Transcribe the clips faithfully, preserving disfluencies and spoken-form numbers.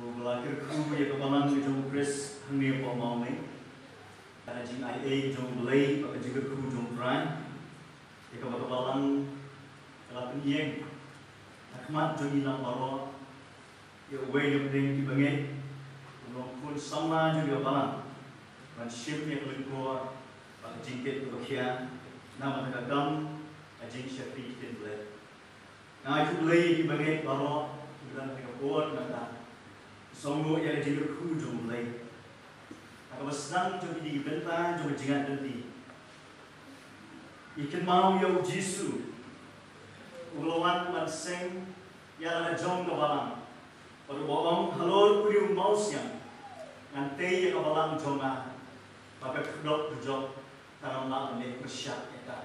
Ba la kyrkhu ïa ka balang ka jong u Khrist hangne hapoh Mawlai. Ka jingaiei jong u Blei bad ka jingkyrkhu jong u Trai, ïa kaba ka balang ka la pynïeng ha khmat jong ngi lang baroh. Ïa uwei na pdeng ki bangeit, u long khun samla jong ka balang, ban shim ïa ka lyngkor bad ka jingkit kaba khia namar ka kam ka jingshakri ktien Blei. Nga ai khublei ïa ki bangeit baroh kiba don ha ka por mynta, sngewbha ïa ka jingkyrkhu jong u Blei. Ha kaba sdang jong kine ki bynta jong ka jingïaid lynti, ngi kynmaw ïa u Jisu uba la wan ban seng ïa la ka jong ka balang, bad uba ong, halor une u mawsiang ngan tei ïa ka balang jong nga, bad ka khyrdop dujok kan ym lah ban leh pyrshah ïa ka.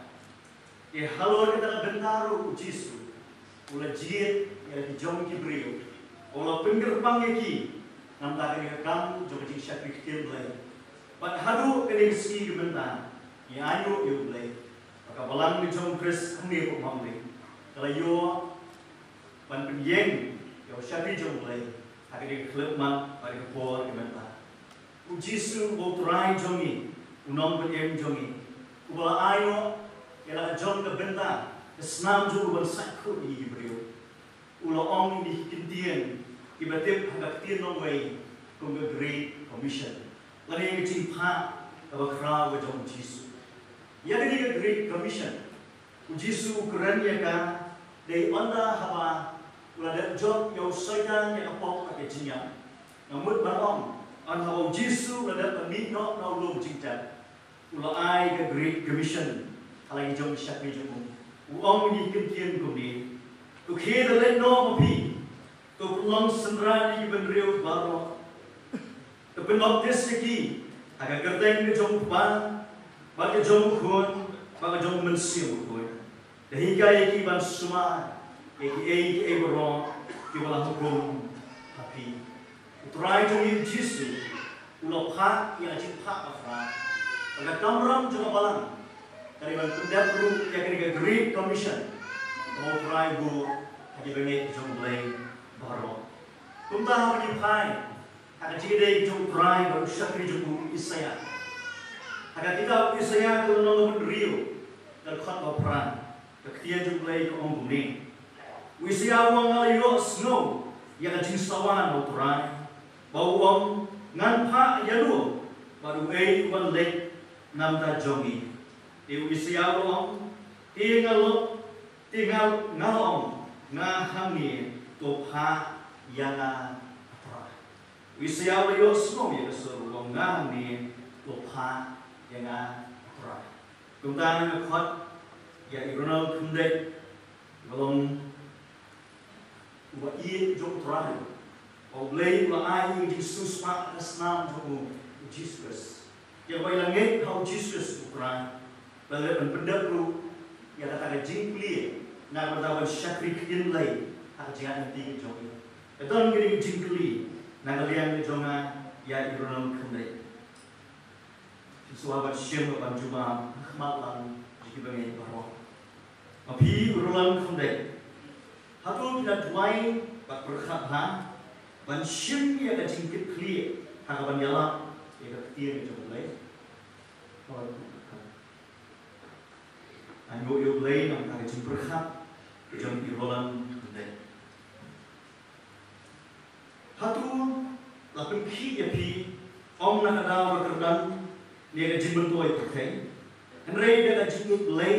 Te halor kata ka bynta ruh u Jisu u la jied ïa la ki jong ki briew, u la pynkyrpang ïa ki na ka bynta kane ka kam jong ka jingshakri ktien Blei. Bad haduh kane ka sngi ka bynta ngi ainguh ïa u Blei ba ka balang ka jong u Khrist hangne hapoh Mawlai ka la ïoh ban pynïeng ïa u shakri jong u Blei ha kane ka khyllipmat bad ka por ka bynta. U Jisu uba u Trai jong ngi, u nongpynim jong ngi, uba la ai noh ïa la ka jong ka bynta, ka snam jong u ban sait khuid ïa ngi ki briew, u la ong ïa ki ktien kiba tip ha ka ktien nongwei kum ka Great Commission, lane ka jingphah kaba khraw ka jong u Jisu. Ïa kane ka Great Commission u Jisu u kren ïa ka dei ynda haba u la dep jop ïa u Soitan ïa ka pop bad ka jingïap. Nga mut ban ong, ynda haba u Jisu u la dep ban mih noh na u lum jingtep, u la ai ka Great Commission ha la ki jong ki shakri jong u. U ong ïa ki ktien kumne: To khie da leit noh ma phi, to pynlong synran ïa ki bynriew baroh, to pynbaptis ïa ki ha ka kyrteng ka jong u Kpa bad ka jong u Khun bad ka jong u Mynsiem Bakhuid, da hikai ïa ki ban sumar ïa kiei kiei baroh kiba la hukum ha phi. U Trai jong ngi u Jisu u la phah ïa ka jingphah bakhraw bad ka kamram jong ka balang ka dei ban pyndep ruh ïa kane ka Great Commission kaba u Trai u buh ha ki bangeit jong u Blei baroh. Kumta haba ngi phai ha ka jingïadei jong u Trai bad u shakri jong u Isaïah, ha ka kitab u Isaïah ka lynnong kaba hynriew, ka dkhot kaba phra, ka ktien jong u Blei ka ong kumne: U Isaïah u ong, nga la ïohsngew ïa ka jingsawa na u Trai ba u ong, ngan phah ïano bad uei u ban leit na bynta jong ngi? Te u Isaïah u ong, te nga la, te nga, nga la ong, nga hangne, to phah ïa nga, A Trai. U Isaïah u la ïohsngew ïa ka sur, u ong, nga hangne, to phah ïa nga, A Trai. Kumta nga khot ïa i Ronald Khymdeit, uba long uba ïeit jong u Trai, ba u Blei u la ai ïa ka jingsiewspah ha ka snam jong u, u Jisu Khrist. Ïa kaba i la ngeit ha u Jisu Khrist u Trai, ba la dep ban pyndep ruh ïa kata ka jingplie na ka bynta ban shakri ktien Blei ha ka jingïaid lynti ka jong i. Ka don kane ka jingkylli na ka liang ka jong nga ïa i Ronald Khymdeit. Sngewbha ban shim bad ban jubab ha khmat lang jong ki bangeit baroh. Ma phi u Ronald Khymdeit, hato phi la duwai bad pyrkhat bha ban shim ïa ka jingkitkhlieh ha kaban ïalap ïa ka ktien jong U Blei? Hooid, nga pyrkhat. Nga ainguh ïa U Blei namar ka jingpyrkhat jong i Ronald Khymdeit. Hato la pynkhih ïa phi, ym na ka daw ba kyrdan ne ka jingmyntoi pyrthei, hynrei da ka jingïeit Blei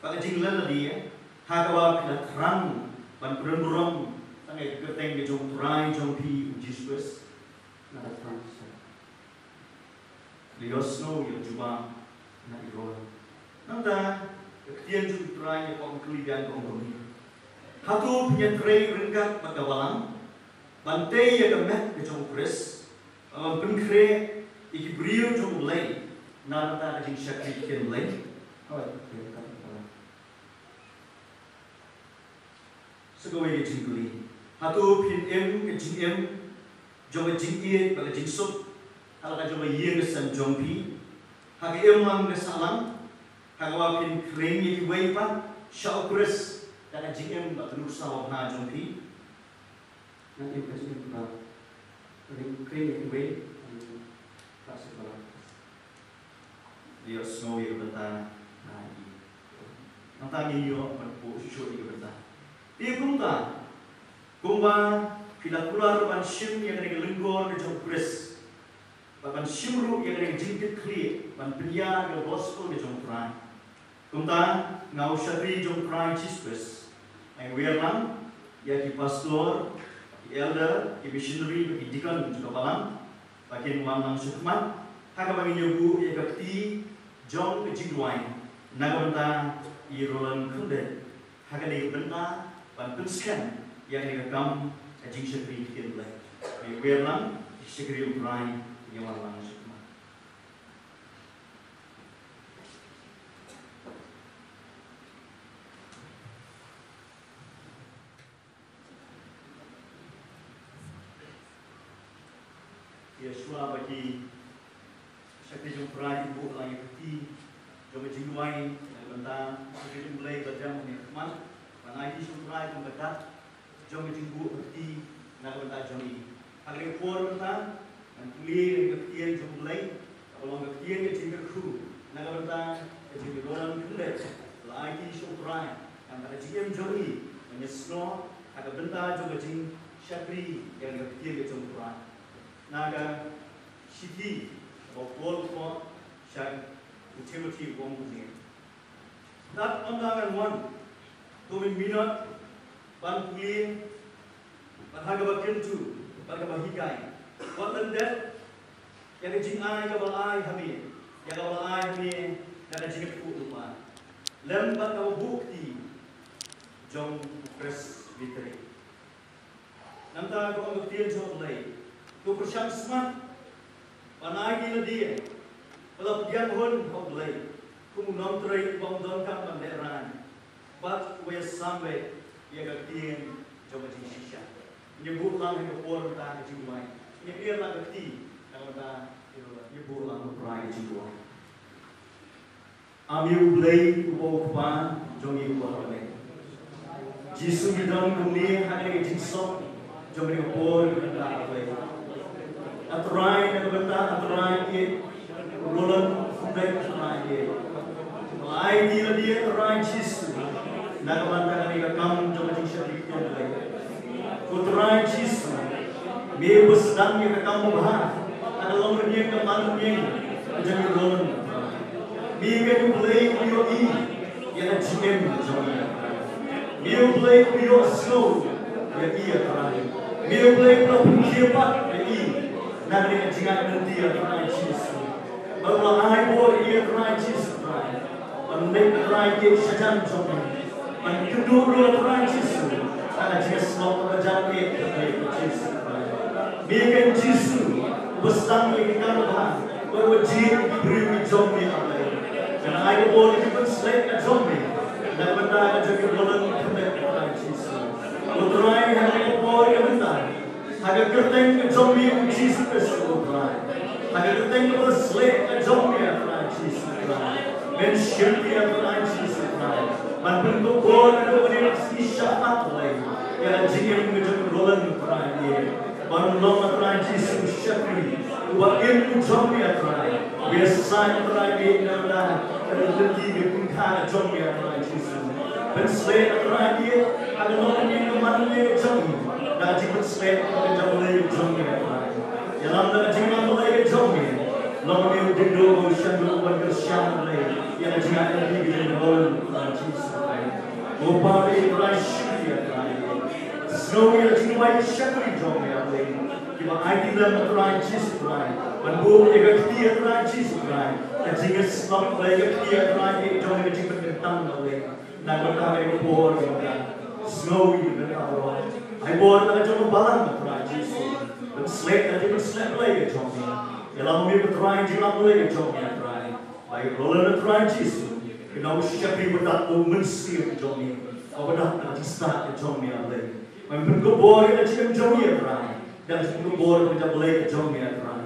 bad ka jingleh lade, ha kaba phi la thrang ban pynburom tang ïa ka kyrteng ka jong U Trai jong phi U Jisu Khrist? Nga la thrang shisha. La ïohsngew ïa ka jubab na i Ronald. Nangta ka ktien jong U Trai ïa ka ong kylli biang ka ong kumne: Hato phin ïatrei ryngkat bad ka balang ban tei ïa ka met ka jong U Khrist, ban pynkhreh ïa ki briew jong U Blei na ka bynta ka jingshakri ktien Blei? Hooid, phin ïatrei ryngkat bad ka balang. Sa kawei ka jingkylli: Hato phin im ka jingim jong ka jingïeit bad ka jingsuk ha la ka jong ka ïing ka sem jong phi, ha ka imlang ka sahlang, ha kaba phin khring ïa kiwei pat sha U Khrist da ka jingim bad ka nuksa babha jong phi? Ngan im ka jingim kaba Ring kring ring wei. Ka shu pala. Ïohsngew ïa ka bynta na i. Nangta ngin ïoh ban buh shuh shuh ïa ka bynta. Te kumta, kumba phi la kular ban shim ïa kane ka lyngkor ka jong u Khrist, bad ban shim ruh ïa kane ka jingkitkhlieh ban pynïar ïa ka gospel ka jong u Trai. Kumta, nga u shakri jong u Trai Jisu Khrist, nga wer lang ïa ki pastor, ki elder, ki missionary bad ki deacon jong ka balang, ba kin wan lang sha khmat ha kaba ngin ïa buh ïa ka kti jong ka jingduwai na ka bynta i Roland Khymdeit, ha kane ka bynta ban pynskhem ïa kane ka kam ka jingshakri ktien Blei. Nga wer lang, ki shakri u Trai, ngin ïa wan lang sha khmat. Ïa shuwa ba ki shakri jong u Trai kin buh lang ïa ka kti jong ka jingduwai, na ka bynta u shakri jong u Blei ba dang wan ha khmat, ban aiti sha u Trai kum ka dak jong ka jingbuh ka kti na ka bynta jong i. Ha kane ka por mynta ngan pule ïa ka ktien jong u Blei, kaba long ka ktien ka jingkyrkhu na ka bynta ka jong i Roland Khymdeit, la aiti sha u Trai. Nangta ka jingim jong i ngan ïa snoh ha ka bynta jong ka jingshakri ïa ka ktien ka jong u Trai. Na ka shithi ba u Paul u thoh sha u Timothi u ong kumne: Tat ynda ngan wan, to men minot ban pule, bad ha kaba kyntu, bad kaba hikai, wat lyndet ïa ka jingai kaba la ai ha me, ïa kaba la ai ha me da ka jingkyrkhu lypa, lem bad kaba buh kti jong u Presbytery. Nangta ka ong ka ktien jong u Blei: To pyrshang smat ban ai ïa lade ba la pdiang hun ha u Blei, kum u nongtrei uba ym donkam ban lehraiñ, bad uba ïasam beit ïa ka ktien jong ka jingshisha. Ngin buh lang ha ka por mynta ka jingduwai. Ngin ïa pdiang lang ka kti na ka bynta, ngin buh lang ha ka por ka jingduwai. Ame U Blei uba U Kpa jong ngi uba ha bneng. Jisu, ngi don kumne ha kane ka jingsuk jong kane ka por kaba bha, A Blei. A Trai, na ka bynta A Trai ïeit Roland Khymdeit, A Trai ïeit, la aiti lade, A Trai Jisu, na ka bynta kane ka kam jong ka jingshakri ktien Blei. Ko Trai Jisu, me uba sdang ïa ka kam babha ha ka longrynïeng ka marwei ka jong i Roland. Me keiñ U Blei uba ïohi ïa ka jingim jong i. Me U Blei uba ïohsngew ïa i, A Trai. Me U Blei uba la pynkhiah pat ïa i na kane ka jingai lynti, A Trai Jisu. Bad uba la ai bor ïa i, A Trai Jisu Trai, ban leit, A Trai, ïa ka shajan jong me, ban kynduh ruh, A Trai Jisu, ha ka jingïasyllok kaba jan ïeit, A Trai Jisu Trai. Me keiñ Jisu uba sdang ïa ka kam babha, bad uba jied ïa ki briew ki jong me, A Blei. Ngan ai ka bor ïa ka jingpynshlur ka jong me na ka bynta ka jong i Roland Khymdeit, A Trai Jisu. Ko Trai, ha kane ka por ka bynta, ha ka kyrteng ka jong me, U Jisu Khrist, ko Trai, ha ka kyrteng kaba la sleh ka jong me, A Trai Jisu Trai, men shim ïa, A Trai Jisu Trai, ban pynkupbor ïa kane ka sngi shakhmat, A Blei, ïa ka jingim ka jong i Roland, A Trai, ïa ban long, A Trai Jisu, u shakri uba im u jong me, A Trai. Uba ïasaid, A Trai, ïa ka lynti ka jong me, A Trai Jisu. Pynshlur, A Trai, ïa ka longïing ka marwei ka jong i da ka jingpynshlur ka jong me, A Trai. Ïalam da ka jingïalam Blei ka jong me. Long me u diengduh u shanduh uban kyrshan, A Blei, ïa ka jingïaid lynti ka jong me, A Trai Jisu. Ko Pa, A Trai, shim ïa, A Trai. Sngew ïa ka jingduwai shakri jong me, A Blei, kiba aiti lem, A Trai Jisu Trai, ban buh ïa ka kti, A Trai Jisu Trai, ka jingïasyllok, Blei, ka kti, A Trai, ka jong me, ka jingpynkyntang, A Blei. Na ka bynta kane ka por, A Blei, sngew ïa ka bynta baroh. Ai bor na ka jong ka balang, A Trai Jisu, pynshlur, A Trai, pynshlur, Blei, ka jong me. Ïalam me, A Trai, jingïalam Blei ka jong me, A Trai. Ba i Roland, A Trai Jisu, u nang u shakri uba dap da u Mynsiem ka jong me, uba dap da ka jingstad ka jong me, A Blei. Ban pynkupbor ïa ka jingim jong i, A Trai, da ka jingpynkupbor ka jong Blei ka jong me, A Trai.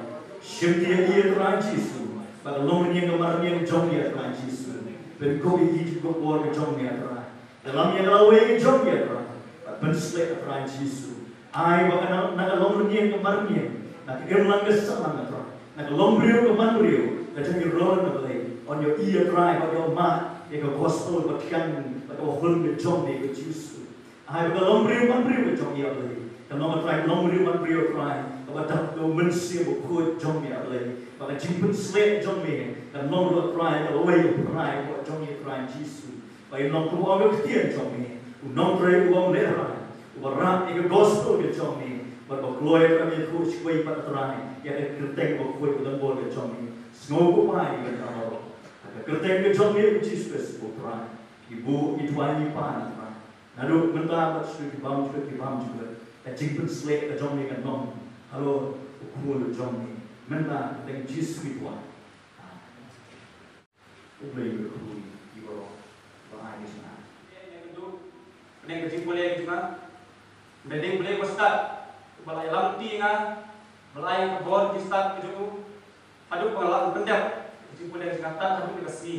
Shim ïa i, A Trai Jisu, ba ka longïing ka marwei ka jong i, A Trai Jisu, pynkup ïa i, jingpynkupbor ka jong me, A Trai. Ïalam ïa ka lawei ka jong i, A Trai, ban pynshlur, A Trai Jisu. Ai ba ka na, na ka longïing ka marwei Na ka imlang ka sahlang, A Trai, na ka long briew ka man briew, ka jong ngi ruh, A Blei, yn ïohi, A Trai, bad ïohmad ïa ka gospel ba thiang bad ba hun ka jong me, ko Jisu. Ai ba ka long briew man briew ka jong ngi, A Blei, kan long, A Trai, long briew man briew, A Trai, kaba dap da U Mynsiem Bakhuid jong me, A Blei, ba ka jingpynsleh jong me kan long ruh, A Trai, ka lawei, A Trai, ka jong me, A Trai Jisu. Ba in long kum u ong ka ktien jong me, u nongtrei uba ym lehrain, uba rah ïa ka gospel ka jong me, bad ba kloi ïa ka, ïa ka khuid shawei pat, A Trai, ïa ka kyrteng bakhuid badonbor ka jong me. Sngewbha ïa ka, A Trai, ka kyrteng ka jong me, U Jisu Khrist, U Trai. Ngi buh, ngi duwai, ngi pan, A Trai, naduh mynta bad sha ki bymjukut ki bymjukut, ka jingpynsleh ka jong me kan long halor u khun jong me. Mynta ha ka kyrteng Jisu ngi duwai. Amen. U Blei u kyrkhu ïa baroh ba ai ïa nga. Ïa ka jingpule ka jong nga. Nga dei Blei ba stad, uba la ïalam ïa nga, ba la ai ka bor jingstad ka jong u, haduh ba nga lah pyndep ka jingpule ka jong nga tad haduh ka sngi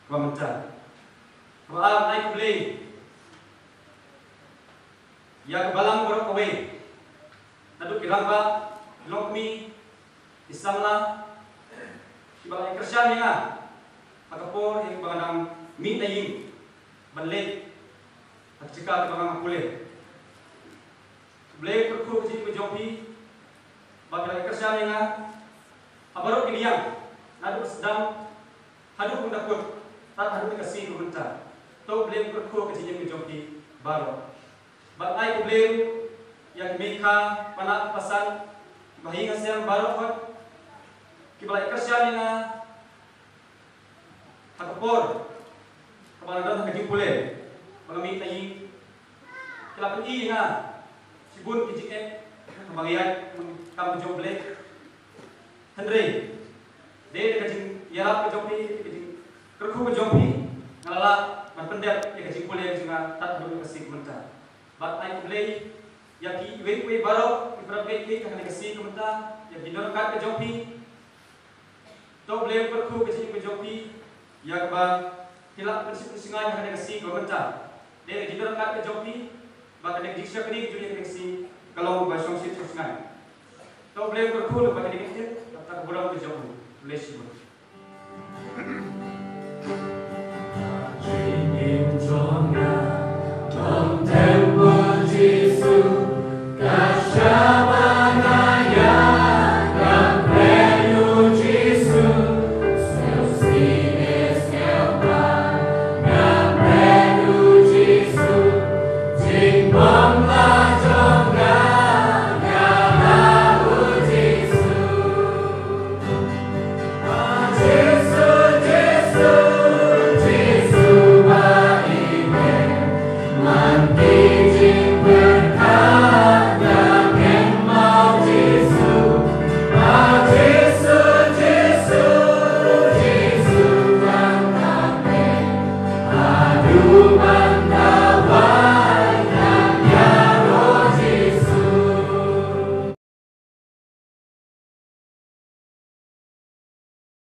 kaba mynta. Kaba ar, ai khublei ïa ka balang baroh kawei, naduh ki rangbah, ki longkmie, ki samla, kiba la ïa kyrshan ïa nga ha ka por ïa kaba nga dang mih na ïing ban leit ha ka jaka kaba nga pule. Blei kyrkhu ka jingim ka jong phi, ba phi la ïa kyrshan ïa nga ha baroh ki liang, naduh sdang haduh ba nga kut, tad haduh ka sngi kaba mynta. To Blei kyrkhu ka jingim ka jong phi baroh. Bad ai khublei ïa ki meikha, panak pasan, kiba ha ïing ha sem baroh, kiba la ïa kyrshan ïa nga ha ka por kaba nga don ha ka jingpule, ba nga mih na ïing. Ki la pyni ïa nga shibun ki jingeh kaba nga ïaid kam ka jong U Blei. Hynrei dei da ka jingïarap ka jong phi, ka jingkyrkhu ka jong phi, nga la lah ban pyndep ïa ka jingpule ka jong nga tad haduh ka sngi kaba mynta. Bad ai khublei ïa kiwei kiwei baroh kiba ïeit ha kane ka sngi kaba mynta, ïa ki nongryngkat ka jong phi. To Blei kyrkhu ka jingim ka jong phi, ïa kaba phi la pynsngewsih ha kane ka sngi kaba mynta. Dei ka jingdon ryngkat ka jong phi, ba kane ka jingshakri ka jong ngi ha kane ka sngi ka long kaba shongshit shongshngaiñ. To Blei kyrkhu lyngba kane ka ktien, kata ka burom ka jong u. Blei shibun.